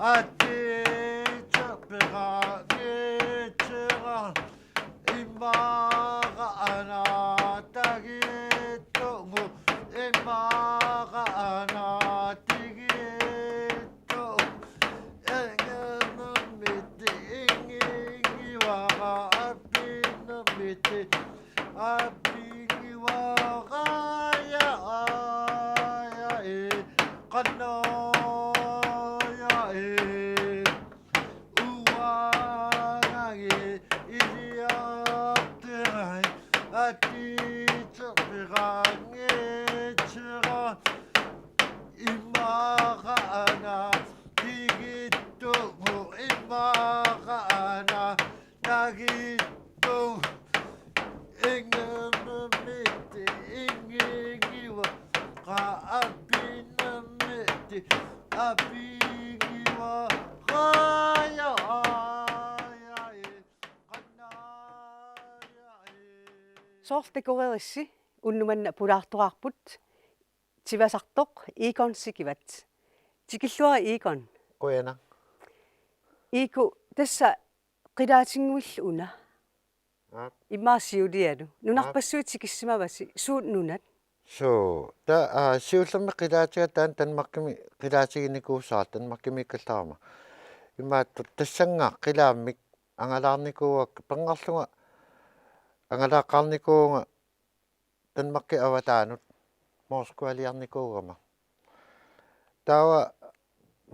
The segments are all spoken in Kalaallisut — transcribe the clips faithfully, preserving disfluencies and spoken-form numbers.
Atiitseq peqanngitsera immaqa ana tagittugut immaqa ana tigittugut. Ingernermik inginngivara apinnermik apinngivara ja ja e qannoja e. Uangagi iliarterai atiitseq peqanngitsera immaqa ana tigittugut immaqa ana tagittugut. Ingernermik inginngivara apinnermik apinngivara ja ja e qannoja e. Soorlu takoreerissi unnuk manna pulaartoraarput Tivasartoq Egon Sikivat. Tikilluarit Egon. Qujanaq. Egon, tassa qilaatinnguillu una. Aap. Immaqa siulialu. Nunarpassuit tikissimavasi suut nunat? Suu, ta, aa, siullermik qilaatiga taanna Danmarkimi qilaatiginikuusara Danmarkimiikkallarama. Imaattoq tassannga qilaammik angalaarnikuuakka, pernarlunga angalaaqqaarnikuuvunga Danmarkip avataanut Moskvaliarnikuugama. Taava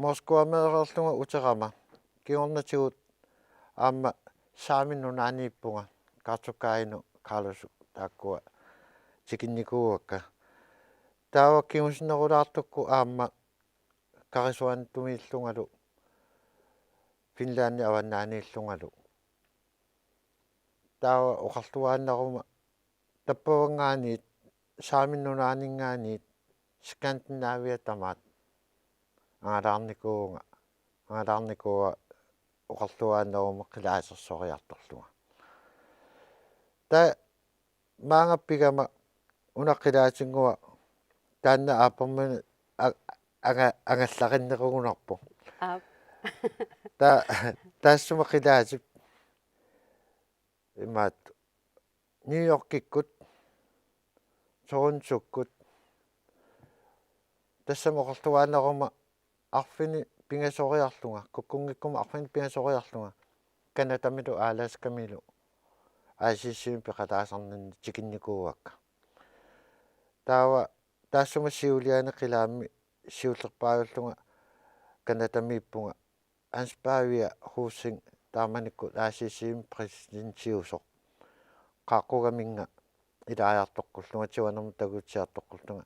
Moskvameereerlunga uterama kingornatigut aamma Saamit Nunaanniippunga, Kaartukkaajinut Carlosut taakkua tikinnikuuakka. Taava kingusinnerulaartukkut aamma Karisuanittumiillungalu Finlandip avannaaniillungalu. Taava oqarluaannaruma tappavanngaanniit Saamit Nunaanninngaanniit Skandinavia tamaat angalaarnikuuvunga, angalaarnikuuara oqarluaannaruma qilaatersoriartorlunga. Taava maanga pigama una qilaatinnguaq taanna aapparmut a-, anga-, angallaqinnerugunarpoq. Aap. Ta-, taassuma qilaatip imaattoq New Yorkikkut, Torontokkut, tassami oqarluaannaruma arfineq-pingasoriarlunga, kukkunngikkuma arfineq-pingasoriarlunga, Canadamilu Alaskamilu I C C-mi peqataasarninni tikinnikuuakka. Taava taassuma siuliani qilaammi siullerpaajullunga Canadamiippunga Hans Pavia Rosing taamanikkut I C C-mi præsidentiusoq. Qaaqqugaminnga ilaajartoqqullunga, tivanermut takutsiartoqqullugu.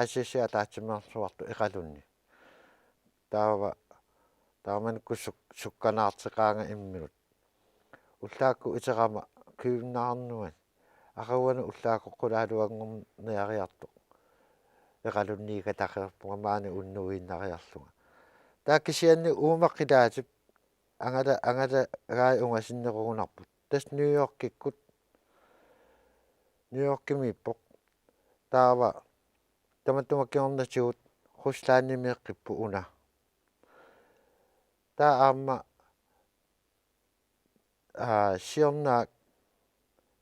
I C C ataatsimeersuartut Iqalunni. Taava, taamanikkut suk-, sukkanaarteqaanga imminut. Ullaakkut iterama kyllingnarnuat. Aqaguani ullaakkut qulaaluanngorniariartoq. Iqalunniikatareerpunga maani unnuiinnariarlunga. Taava kisianni uuma qilaatip angala-, angalagai ungasinnerugunarput. Tassa New Yorkikkut, New Yorkimiippoq. Taava tamatuma kingornatigut Ruslandimiiqqipput una. Taava aamma, aa, siorna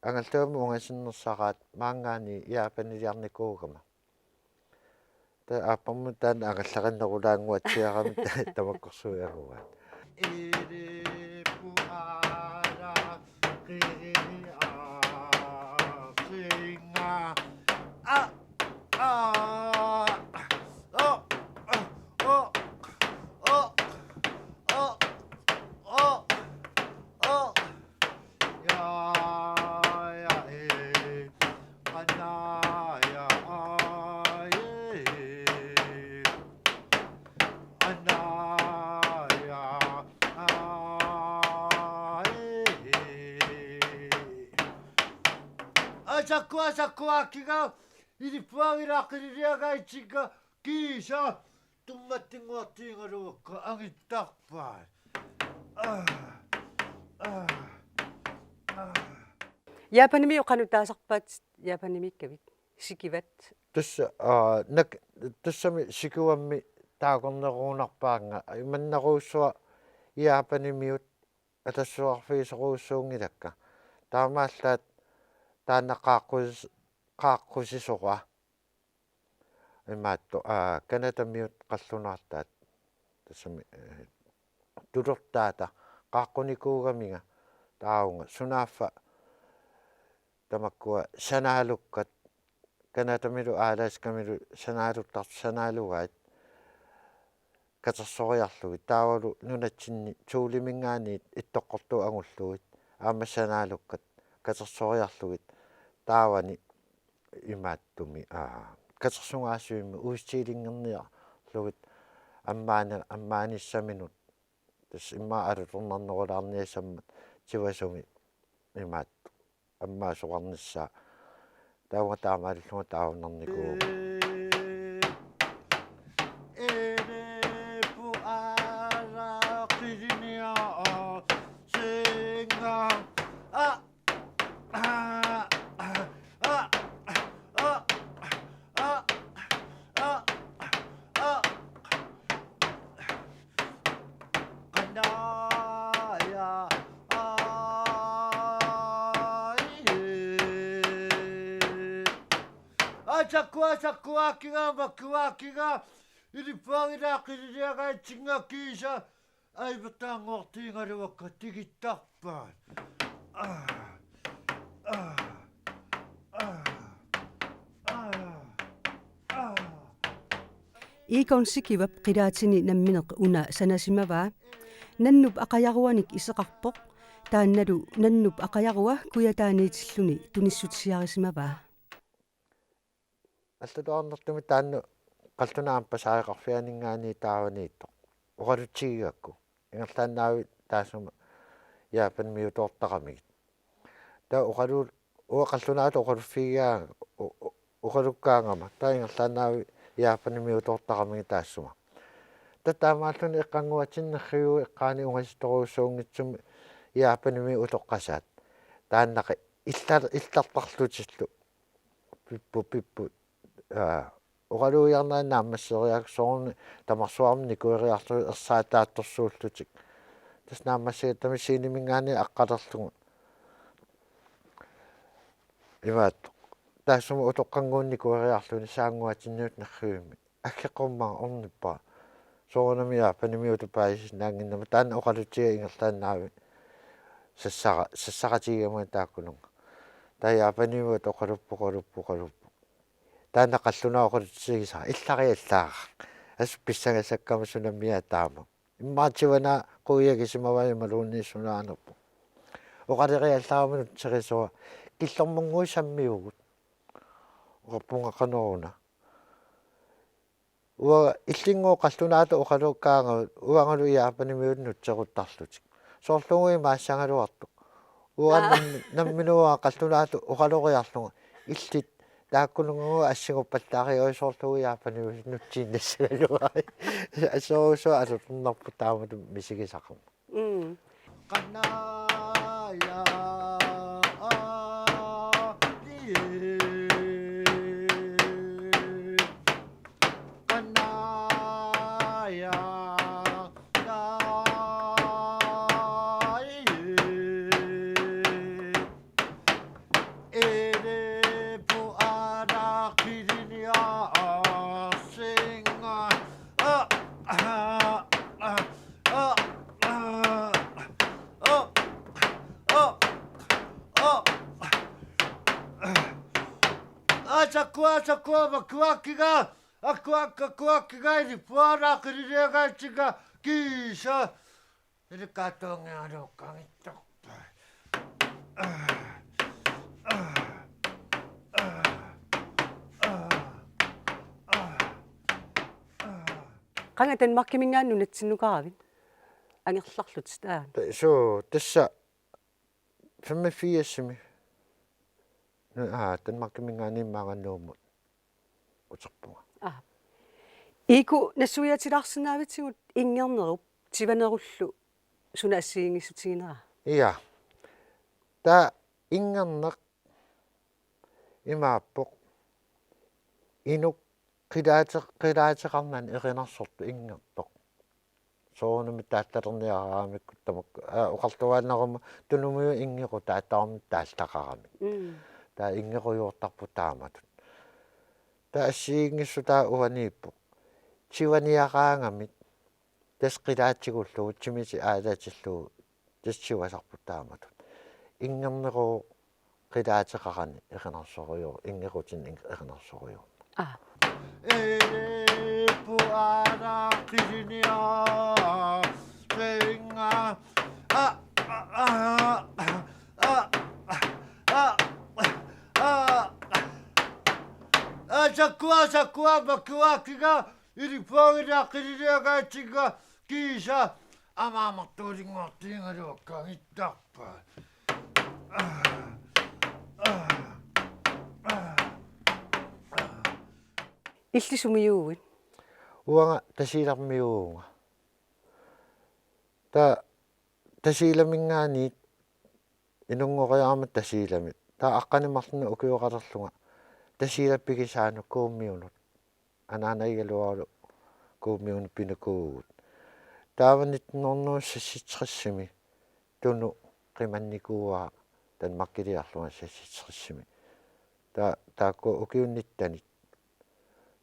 angallamut ungasinnersaraat maanngaanniit Japaniliarnikuugama. Taava aapparmut taanna angallaqinnerulaannguatsiarami ta-, tamakkorsuigaluaat. Asakua, asakua, kiga, ilipuagilaaqililiaga itsiga, kiisa, tummattinnguartiigaluakka angittarpaat. Ah, ah, ah. Japanimi qanoq taasarpat, Japanimiikkavit, Sikivat? Tassa, aa, nak-, tassami Sikivammi taakornerugunarpaannga imannerujussuaq Japanimiut atassuarfigisorujussuunngilakka. Taamaallaat taanna qaaqqus-, qaaqqusisoraa. Imaattoq, aa, Canadamiut qallunaartaat. Tassami, eh, tulortaata qaaqqunikuugaminga taavunga. Sunaaffa tamakkua sanaalukkat, Canadamilu Alaskamilu sanaaluttartut sanaalugaat katersoriarlugit, taavalu nunatsinni Thuleminngaanniit ittoqqortut angullugit aamma sanaalukkat katersoriarlugit taavani imaattumik, aa, katersugaasivimmi uisitiilinngorniarlugit ammaana-, ammaanissaminut. Tassa immaqa alutornarnerulaarniassammat Sivasumi imaattoq ammaasoqarnissaa. Taavunga taamaalillunga taavunarnikuuvoq. Qanaaja. Ai. Aa, takuat, takuat, kiga, makuat, kiga. Ilippaagila qililiagaatsinga kiisa. Aivertaanngortiigaluakka tigittarpaat. Aa, aa, aa, aa, aa. Egon Sikivap qilaatini nammineq una sanasimavaa. Nannup aqajaruanik iseqarpoq. Taannalu nannup aqajarua kujataaniitilluni tunissutisiarisimavaa. Allatut ajornartumik taanna qallunaat ampasaareqarfianinngaanniit taavaniittoq oqalutsigigakku ingerlaannaavit taassuma Japanimiutoortaqamigit. Taava oqalu-, uanga qallunaatut oqaluffigigaa-, o-, o-, oqalukkaangama taava ingerlaannaavit Japanimiutoortaqamigit taassuma. Taava taamaalluni eqqannguatsinni nerriviup eqqaani ungasitorujussuunngitsumi Japanimiut utoqqasaat. Taannaqa illa-, illartarlutillu. Pippu, pippu. Aa, oqalugiarnerit naammassereerikka soorunami tamarsuarmi nikueriarlugit ersaataattorsuullutik. Tassa naammassigatta Sceneminngaanniit aqqalerlugu. Imaattoq. Taassuma utoqqannguani nikueriarluni saannguatsinniit nerrivimmi. Aggeqqummanga ornippara. Soorunami Japanimiutut paasisinnaannginnama taanna oqalutsiga ingerlaannaavit sassara-, sassaratigigamigit taakkununnga. Taava Japanimiut oqaluppoq, oqaluppoq, oqaluppoq. Taanna qallunaat oqalutsigisara, illariallaaraq. Assut pissangasakkama sunamia taama. Immaqa tivana quiagisimavaa imaluunniit sunaanerpoq. Oqaleriallaarama nutserisora. Killormunnguit sammivugut. Oqarpunga qanoruna. Uanga illinngooq qallunaatut oqalukkaangama uangalu Japanimiut nutseruttarlutik. Soorlugu imaassagaluartoq. Uanga Aa. nam-, nammineq uanga qallunaatut oqaloriarlunga. Illit taakkununnga assingupallaariarlunga soorlugu Japanimiut nutsiinnassagaluarai. Aserusua alutornarpoq taamatut misigisaqarmat. Mm. Qanaaja. Qanaaja. Ere pu ara kirinia singa. Ah, ah, ah, ah, ah, ah, ah, ah. Ah, sakua, sakua, makuakiga. Akuak-, akuakiga, iri pu ara kiriniagatsiga. Kiisa. Ilikkaattuunngikkaluarpara. Qanga Danmarkiminngaanniit nunatsinnukaravit? Angerlarlutit, aa. Ta-, suu, tassa femogfirsimi. Nu-, aa, Danmarkiminngaanniit maanga Nuummut uterpunga. Aa. Iku nassuiatilaarsinnaavisigut inngernerup tivanerullu suna assigiinngissutiginera? Ja. Taava inngerneq imaappoq inuk qilaate-, qilaateqarnani erinarsortoq inngertoq. Soorunami taattalerniaraamikku tamakku, aa, oqarluaannaruma tunumiu inngequtaat taama taallaqaramik. Mm. Taava inngequjuartarpoq taamatut. Taava assigiinngissutaat uaniippoq. Tivaniaraangamik tassa qilaatigullugu timitik aalatillugu tassa tivasarput taamatut. Inngerneruvoq qilaateqarani erinarsorujuuvoq, inngequtini erinarsorujuuvoq. Aa. Ippu aana qiliniarsinga. Aa, aa, aa, aa, aa. Aa, takkua, takkua, makkua, kiga, ilippoorina qiliniagaatsinga, kiisa, amaamartuulinnguartiingaluakka angittarpa. Illit sumiuuit? Uanga Tasiilarmiuuvunga. Taava Tasiilaminngaanniit inunngoriarama Tasiilami. Taava aqqaneq-marlunnik ukioqalerlunga Tasiilap pigisaanut Kuummiunut. Anaanagigaluaralu Kuummiunut pinikuuvugut. Taava nitten hundrede seksogtresimi Tunut qimannikuuara Danmarkiliarlunga seksogtresimi. Taava taakku ukiut nittenit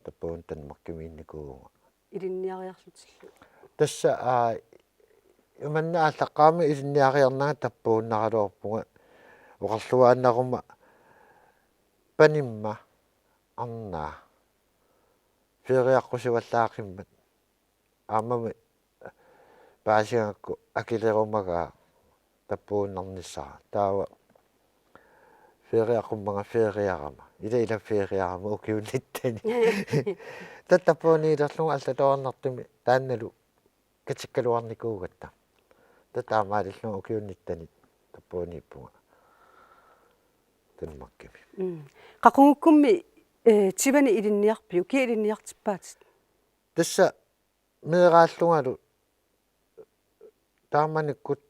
tappavunga Danmarkimiinnikuuvunga. Ilinniariarlutillu. Tassa, aa, imanna aallaqqaammut ilinniariarnanga tappavunnaraluarpunga oqarluaannaruma panimma arnaa. Feriaqqusivallaaqimmat. Aammami paasigakku akilerumagaa tappavunnarnissara. Taava feriaqqummanga feriarama. Ila ila feriarama ukiut nittenit. Taava tappavunniilerlunga allatoornartumik taannalu katikkaluarnikuugatta. Taava taamaalillunga ukiut nittenit tappavunniippunga Danmarkimi. Mm. Qaqugukkummi, eh, tivani ilinniarpiuk, kia ilinniartippaatit? Tassa meeraallungalu taamanikkut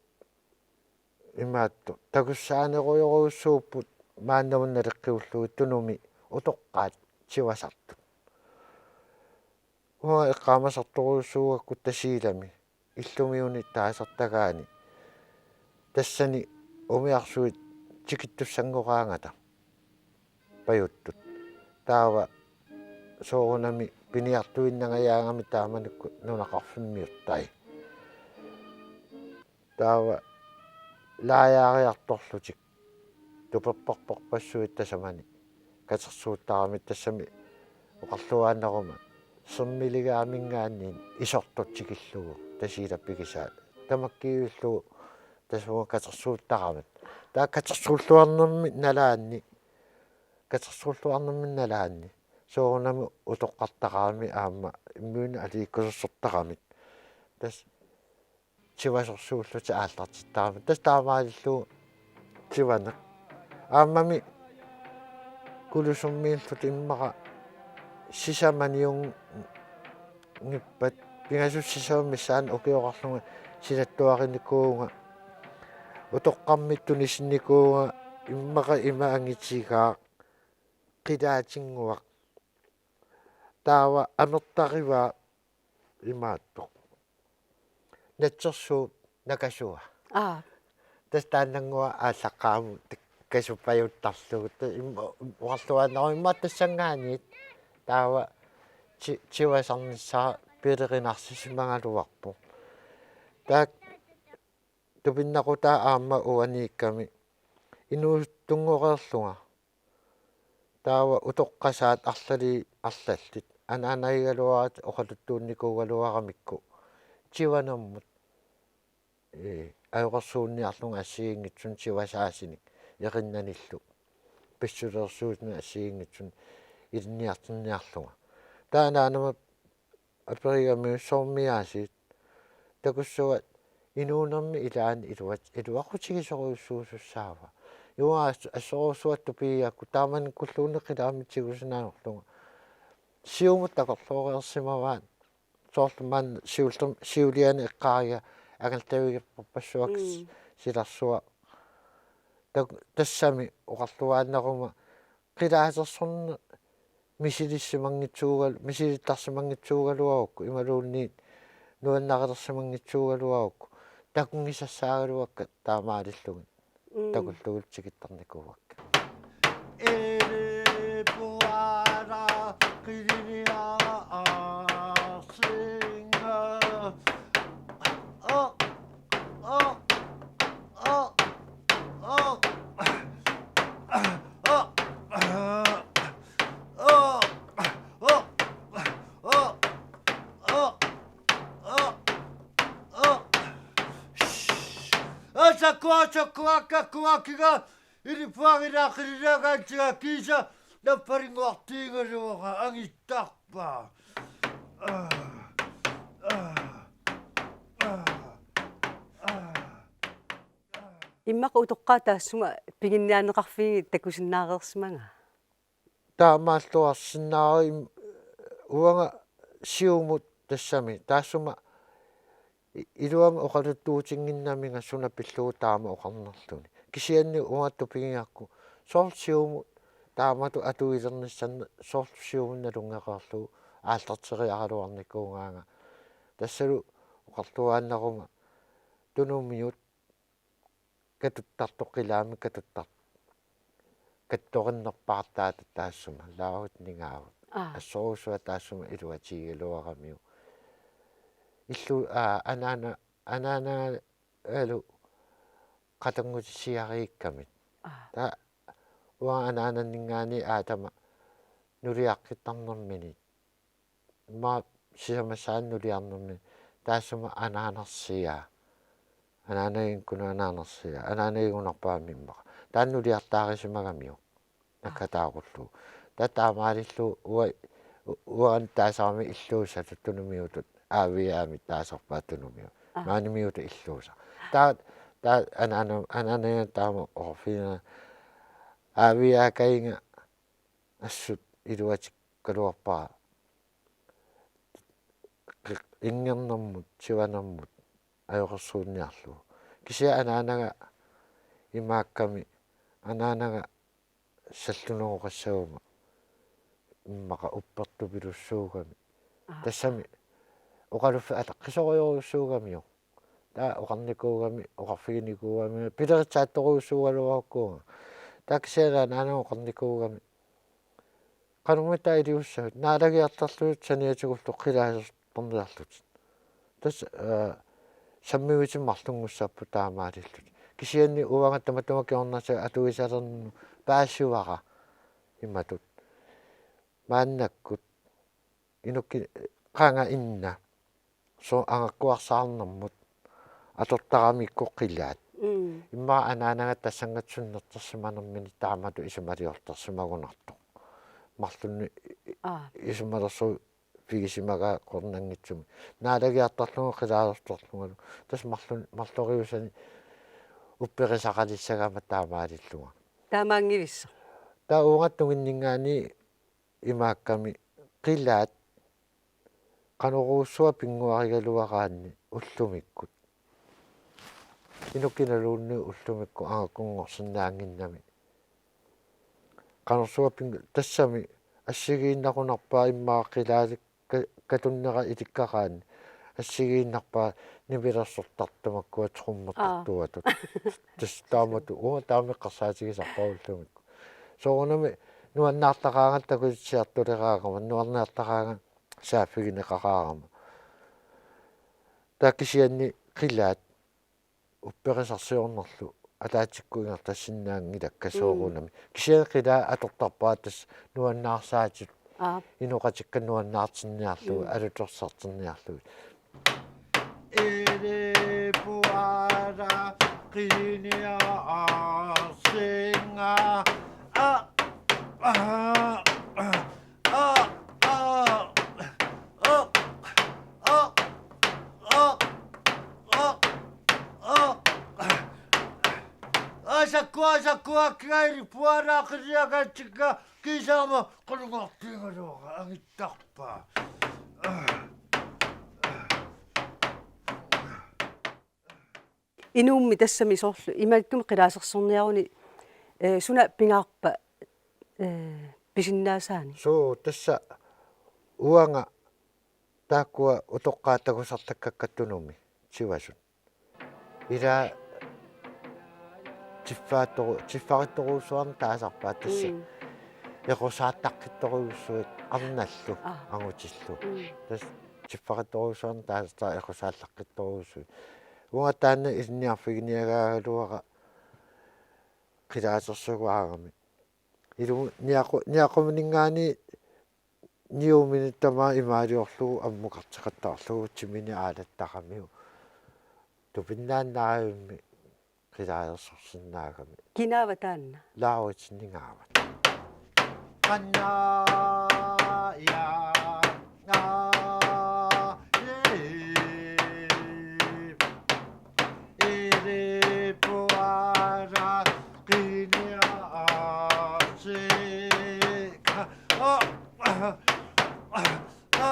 imaattoq takussaanerujorujussuupput maannamut naleqqiullugit Tunumi utoqqaat tivasartut. Uanga eqqaamasartorujussuugakku Tasiilami illumiuni taasartagaani tassani umiarsuit tikittussanngoraangata pajuttut. Taava soorunami piniartuinnangajaagami taamanikkut nunaqarfimmiuttai. Taava laajaariartorlutik tuperparparpassuit tasamani katersuuttaramik tassami oqarluaannaruma sermiligaaminngaanniit isortoq tikillugu Tasiilap pigisaa tamakkiivillugu tassavunga katersuuttaramik. Taava katersuulluarnermi nalaanni, katersuulluarnermi nalaanni soorunami utoqqartaramik aamma immiunik aliikkusersortaramik. Tassa tivasorsuullutik aallartittaramik. Tassa taamaalillugu tivaneq. Aammami Kulusummiillutik immaqa sisamat niunngippat pingasut sisamat missaanni ukioqarlunga silattuarinikuuvunga. Utoqqarmik tunisinnikuuvunga immaqa ima angitigaaq qilaatinnguaq. Taava amertarivaa imaattoq. Natsersuup nakasua. Aa. Tassa taannannguaq aallaqqaammut kasuppajuttarlugu. Tassa im-, oqarluaannaruma immaqa tassanngaanniit. Taava ti-, tivasarnissara pilerinarsisimagaluarpoq. Taava tupinnaqutaa aamma uaniikkami inuusuttunngoreerlunga. Taava utoqqasaat arlallit arlallit anaanagigaluaratik oqaluttuunnikuugaluaramikku tivanermut, ee, ajoqersuunniarlunga assigiinngitsunik tivasaasinik erinnanillu pissuleersuutinik assigiinngitsunik ilinniartinniarlunga. Taava anaanama aperigamiuk soormi aasiit. Takussavat inuunermi ilaanni iluat-, iluaqutigisorujussuusussaava. Uanga as-, assorujussuaq tupigigakkit taamanikkulluunniit qilaammitsigut sinaanerlunga. Siumut takorlooreersimavaat. Soorlu maanna siullerm-, siuliani eqqaariga angaltavigippassuaq. Mm. Silarsuaq. Tak-, tassami oqarluaannaruma qilaatersorneq misilissimanngitsuugal-, misilittarsimanngitsuugaluarukku imaluunniit nuannarilersimanngitsuugaluarukku takunngisassaagaluakka taamaalillugit Mm. takullugit tikittarnikuuakka. Asakua, asakua, asakua, kiga, ilipuagila, qililagatsiga, kiisa, napparinguartiingaluara, angittarpa. Immaqa utoqqaat taassuma piginniarneqarfiit takusinnaareersimagaa. Taamaalluarsinnaavoq im-, uanga siumut tassami. Taassuma i-, iluamik oqaluttuutinnginnaminga suna pillugu taama oqarnerluni. Kisianni uanga tupigigakku soorlu siumut taamatut atuilernissannik soorlu siumut nalunngeqaarlugu aallarteriaraluarnikuugaanga. Tassalu oqarluaannaruma tunumiut katuttartoq qilaamik katuttar-, kattorinnerpaartaata taassuma laavut ningaavut. Aa. Assorsuaq taassuma iluatigigaluaramiuk. Illu, aa, anaana, anaanagalu qatanngutisiariikkamik. Aa. Taava uanga anaananninngaanniit aatama nuliaqqittarnermini. Immaqa sisamassaanut nuliarnermi taassuma anaanarsiaa. Anaanagikkuni anaanarsiaa. Anaanagigunarpaammi immaqa. Taanna nuliartaarisimagamiuk. Aa. Nakkataarullugu. Taava taamaalillugu ua-, u-, uanga taasarami illuusatut tunumiutut. Aaviaami taasarpaat tunumiut. Aa. Maanimiutut illuusaq. Taava, taava anaana-, anaanaga taama oqarfigiga. Aaviaakainga assut iluatikkaluarpara. Qi-, inngernermut, sivanermut ajoqersuunniarlugu. Kisianni anaanaga imaakkami, anaanaga sallunagoqassaguma immaqa uppertupilussuugami. Aa. Tassami oqaluffik ataqqisorujorujussuugamiuk. Taava oqarnikuugami, oqarfiginikuugami, pileritsaattorujussuugaluarukkuunga. Taava kisianni anaanaga oqarnikuugami. Qanormita iliussavit, naalagiartarlutit saniatigullu qilaasertorniarlutit. Tassa, aa, sammivitit marlunngussaapput taamaalillutit. Kisianni uanga tamatuma kingornagut atuisalernut paasivara imatut. Maannakkut inukki-, qanga inna. Sooq angakkuarsaarnermut atortaramikkit qilaat. Mm. Immaqa anaanaga tassanngasoq sunnertersimanermini taamatut isumaliortarsimagunartoq. Marlunnik i-, i-, Aa. isumalersuut pigisimagaa qernanngitsumik. Naalagiartarlunga qilaasertorlungalu. Tassa marlun-, marloriusani upperisaqalissagama taamaalillunga. Taamaanngivissaq. Taava uunga tunginninngaanniit imaakkami qilaat qanorujussuaq pinnguarigaluaraanni ullumikkut. Inukkiinaluunniit ullumikkut angakkunngorsinnaannginnami. Qanorsuaq pinn-, tassami assigiinnarunarpaa immaqa qilaalik ka-, katunnera ilikkaraanni. Assigiinnarpaa nipilersortartut tamakkua trommertartuatut. Aa. Tassa taamatut uunga taama eqqarsaatigisarpara ullumikkut. Soorunami nuannaartaqaanga takusiartuleraangama, nuannaartaqaanga saaffigineqaraangama. Taava kisianni qilaat upperisarsiornerlu ataatsikkut ingerlassinnaanngilakka. Mm. Soorunami. Kisianni qilaat atortarpaat tassa nuannaarsaatit. Aap. Inoqatikka nuannaartinniarlugit, mm, alutorsartinniarlugit. Ilipuara qiniarsinga. A, a, a, a, a, a, a, a, a, a. Asakua, asakua, kiga ilipuara qiniagatsikka. Kiisama qulunngortiigaluara angittarpa. Inuummi tassami soorlu imaattumik qilaasersorniaruni, eh, suna pingaarpa, eh, pisinnaasaani. Suu, tassa uanga taakkua utoqqaat takusartakkakka Tunumi Sivasut. Ila tiffaattoru-, tiffarittorujussuarnik taasarpaat tassa. Mm. Eqqusaartaqqittorujussuit arnallu. Aa. Angutillu. Mm. Tassa tiffarittorujussuarnik taasarpaat eqqusaartaqqittorujussuit. Uanga taanna ilinniarfiginiagaagaluara qilaatersugaarami. Ilu niaqu-, niaqumininngaanniit niuminik tamaat imaaliorlugu ammukarteqattaarlugu timini aalattaramiuk. Tupinnaannarami qilaatersorsinnaagami. Kinaava taanna? Lauritsinninngaavata. Qanna, ja, ja, ja. Iripuara qiniarsika. Ah, ah, ah, ah, ah.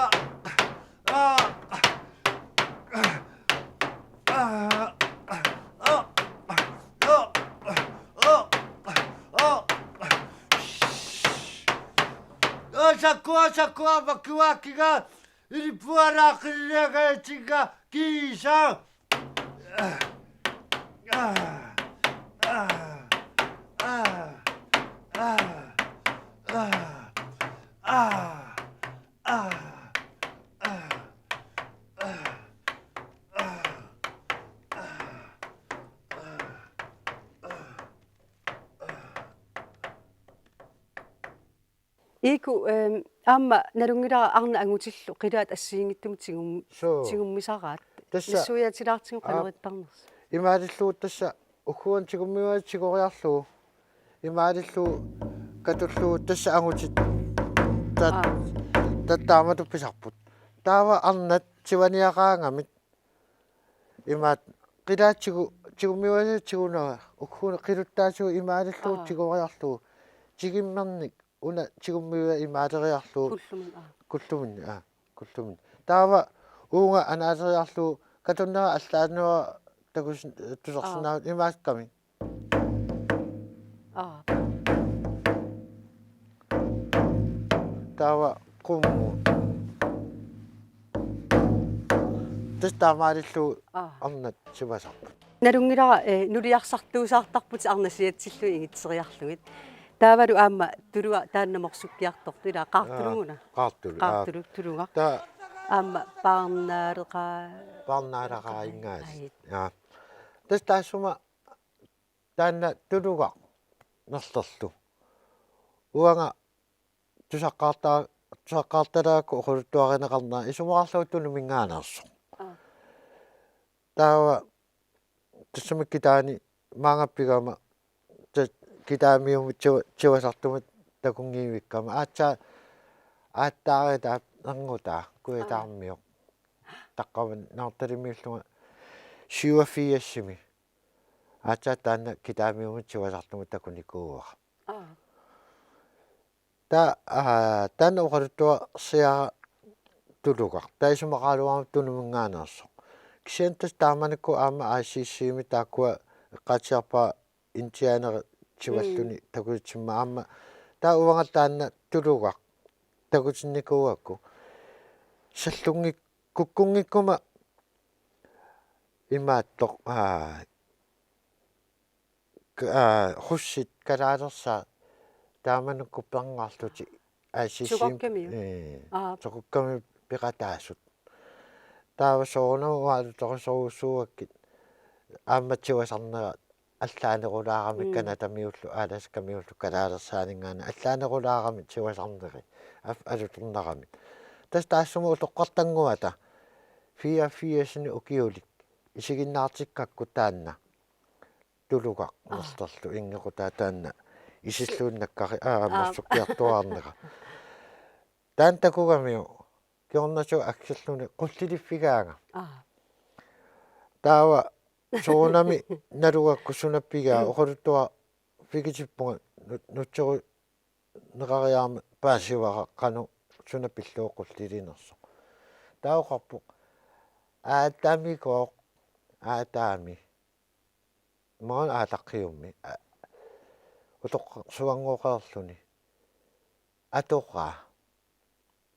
Sakua, sakua, vakuakiga. Iripuara qiniarsika kiisa. Iku, ehm, aamma nalunngilara arnat angutillu qilaat assigiinngitsumut tigum-, suu, tigummisaraat. Tassa nassuiaatilaartigu, aa, qanoq ipparnersoq. Imaalillugu tassa ugguuna tigummivaat tigoriarlugu. Imaalillugu katullugu tassa angutit. Ta-, aa, ta-, taamatut pisarput. Taava arnat tivaniaqaangamik. Imaat qilaat tigu-, tigummivaat tigunera. Ugguuna qiluttaatigut imaalillugu, aa, tigoriarlugu. Tigummernik una tigummivaat imaaleriarlugu. Kullumut, aa. Kullumut, aa. Kullumut. Taava uunga anaaleriarlugu katunnera allaannera takus-, tusarsinnaavugut, aa, imaakkami. Aa. Taava qummut. Tassa taamaalillugu, aa, arnat tivasarput. Nalunngilara, eh, nuliarsartuusaartarputit arnasiatsillu ingitseriarlugit. Taavalu aamma tuluaq taanna morsukkiartortoq, ila Qaartuluguna. Aa, Qaartulu, aa. Qaartulu, tulugaq. Taa- Aamma Paarnaaleqa-, Paarnaaleqaanngaasiit. Aajit. Jaa. Tassa taassuma taanna tulugaq Nerlerlu. Uanga tusaqqaarta-, tusaqqaartaraakku oqaluttuarineqarnera isumaqarlugu Tunuminngaanneersoq. Aa. Taava tassami guitaani maanga pigama ta-, guitarimiumut tiva-, tivasartumut takunngivikkama. Aatsaat, aatsaataa erngutaa Kujataarmioq. Taqqavani Nanortalimmiullunga syvogfirsimi. Aatsaat taanna guitarimiumut tivasartumut takunikuuara. Aa. Ta-, aa, taanna oqaluttuarsiara tulugaq. Taava isumaqaraluarama Tunuminngaanneersoq. Kisianni tassa taamanikkut aamma I C C-mi taakkua eqqaatsiarpara indianerit tivalluni, mm, takutimma aamma. Taava uanga taanna tulugaq takutinnikuugakku. Sallunngik-, kukkunngikkuma imaattoq, aa, k-, aa, Russit kalaalersaat taamanikkut perngarlutik I C C. Soqukkamiut? Ee, aa. Soqukkamiut peqataasut. Taava soorunami uanga alutorisorujussuugakkit aamma tivasarnera allaanerulaarami, mm, Canadamiullu, Alaskamiullu, kalaalersaaninngaanniit allaanerulaarami tivasarneri af-, alutornarami. Tassa taassuma utoqqartannguata fireogfirsini ukiulik isiginnaartikkakku taanna tulugaq, aa, Nerlerlu inngequtaa taanna isilluinnakkari, aa, aa, morsukkiartuaarnera. Taanna takugamiuk kingornatigut akserluni qulliliffigaanga. Aa. Taava soorunami nalugakku suna pigaa, mm, oqaluttuarfigitippunga nu-, nutseruneqariarama paasivara qanoq suna pillugu qullilinersoq. Taava oqarpoq: Aataamikooq, aataami. Maani aataqqiummi, a-, utoqqarsuanngoqalerluni. atoqaa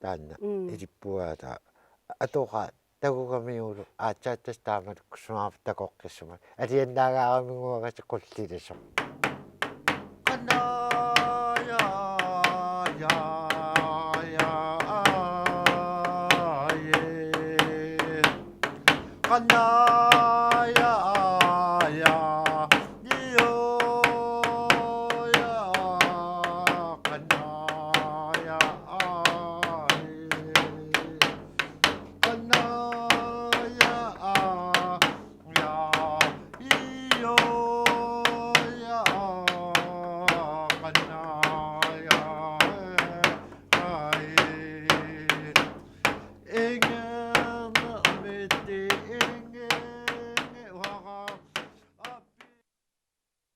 taanna. Mm. Ilippugaata atoqaa tagugamiuk aatsaat tassa taamanikkut sunaaffa takoqqissummat. Alianaagaaraminnguagasi qullilissoq. Qanaa, ja, ja, ja, aa, jee. Qanaa,